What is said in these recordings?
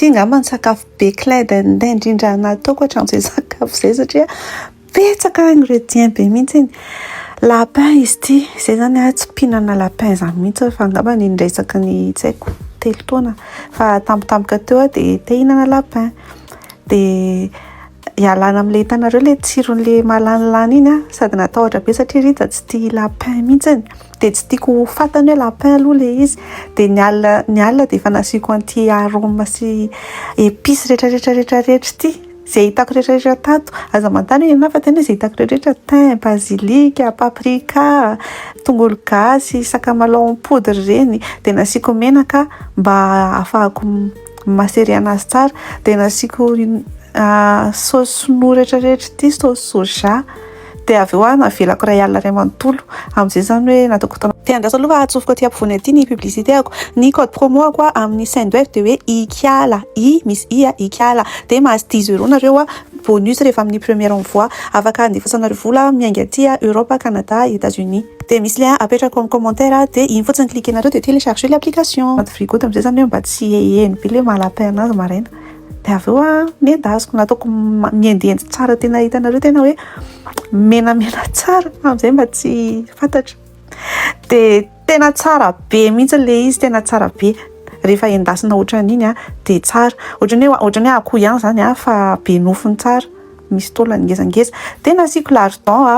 Ty angamba ny sakafo be clin d'œil indrindra nataoko hatramin'izay sakafo izay, satria betsaka ingrédient be mihitsy. Lapin izy ity. Izay zany a, tsy mpihinana lapin izany mihitsy, fa angamba ny indray ny, tsy haiko, 3 taona, fa tampotampoka teo aho dia te hihinana lapin. Dia ialana amin'ilay, hitanareo, ilay tsiron'ilay malanilany iny a, sady natahotra be satria Rija tsy tia lapin mihitsiny, dia tsy tiako ho fantany hoe lapin aloha ilay izy. Dia ny alina dia efa nasiako an'ity arôme sy épices rehetrarehetra rehetrarehetra ity izay hitako rehetrarehetra tato. Aza manontany hoe inona, fa tena izay hitako rehetrarehetra: thym, basilic, paprika, tongolo gasy, sakamalao en poudre ireny. Dia nasiako menaka mba ahafahako macérer anazy tsara. Dia nasiako saosy sinoa rehetrarehetra ity, sauce soja. Dia avy eo a, navelako ray alina ray manontolo amin'izay zany hoe nataoko tao. Dia andraso aloha fa atsofoko aty ampovoany aty ny publicité ako. Ny code promo ako a amin'ny Sendwave dia hoe Ikiala, i misy i a, Ikiala, dia mahazo 10 € nareo a bonus rehefa amin'ny premier envoi. Afaka andefasanareo vola miainga aty a Europe, Canada, États-Unis. Dia misy lien apetrako amin'ny commentaire, dia iny fotsiny cliquenareo dia télécharger l'application. Anaty frigo amin'izay zany hoe mba tsy heno be le maha lapin anazy maraina. Dia avy eo a, nendasiko, nataoko miendiendy tsara, tena hitanareo tena hoe menamena tsara amin'izay mba tsy fantatra. Dia tena tsara be mihitsy le izy, tena tsara be rehefa endasina ohatran'iny a. Dia tsara ohatran'ny hoe akoho ihany zany a, fa be nofony tsara, misy taolany ngezangeza. Dia nasiako lardon a,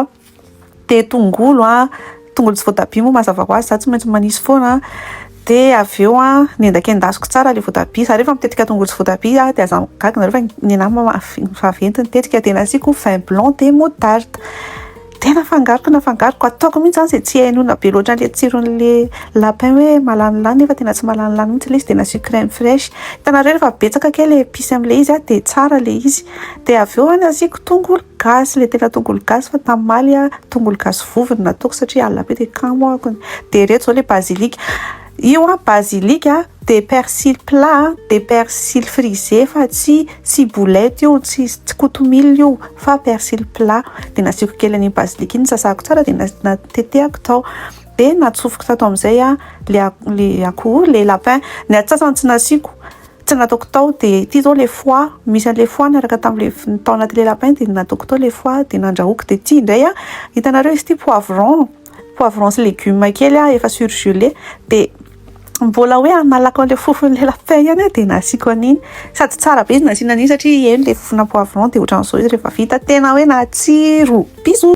dia tongolo a, tongolo sy voatabia moa mazava ho azy, za tsy maintsy manisy foana. Dia avy eo a, nendakendasiko tsara le voatabia. Za rehefa mitetika tongolo sy voatabia a, dia aza gaga nareo fa ny anahy vaventy ny tetika. Dia nasiako vin blanc, dia moutarde. Tena afangaroko, nafangaroko, ataoko mihitsy zany izay tsy hainoana be loatra an'le tsiron'le lapin hoe malanilany, nefa tena tsy malanilany mihitsy le izy. Dia nasiako crème fraîche. Hitanareo, rehefa betsaka kely le épice amin'le izy a, dia tsara le izy. Dia avy eo a, nasiako tongolo gasy, le tena tongolo gasy, fa tamimaly a, tongolo gasy vovony nataoko satria alina be dia kamo ako. Dia reto zao le basilic io a, basilic a, dia persil plat, dia persil frisé, fa tsy ciboulette io, tsy kotomila io, fa persil plat. Dia nasiako kely an'iny basilic iny, sasako tsara, dia natetehako tao. Dia natsofoko tato amin'izay a le akoho, le lapin. Ny atsasany tsy nasiako, tsy nataoko tao. Dia ity zao le foie, misy an'le foie niaraka tamin'le tao anatin'le lapin, dia nataoko tao le foie, dia nandrahoako. Dia ity indray a, hitanareo izy ity, poivron sy légume kely a efa surgelé. Dia mbola hoe analako an'le fofon'le lapin ihany a, dia nasiako an'iny, sady tsara be izy nasiana an'iny satria eno le fofona poivron. Dia ohatran'izao izy rehefa vita, tena hoe natsiro. Bisous.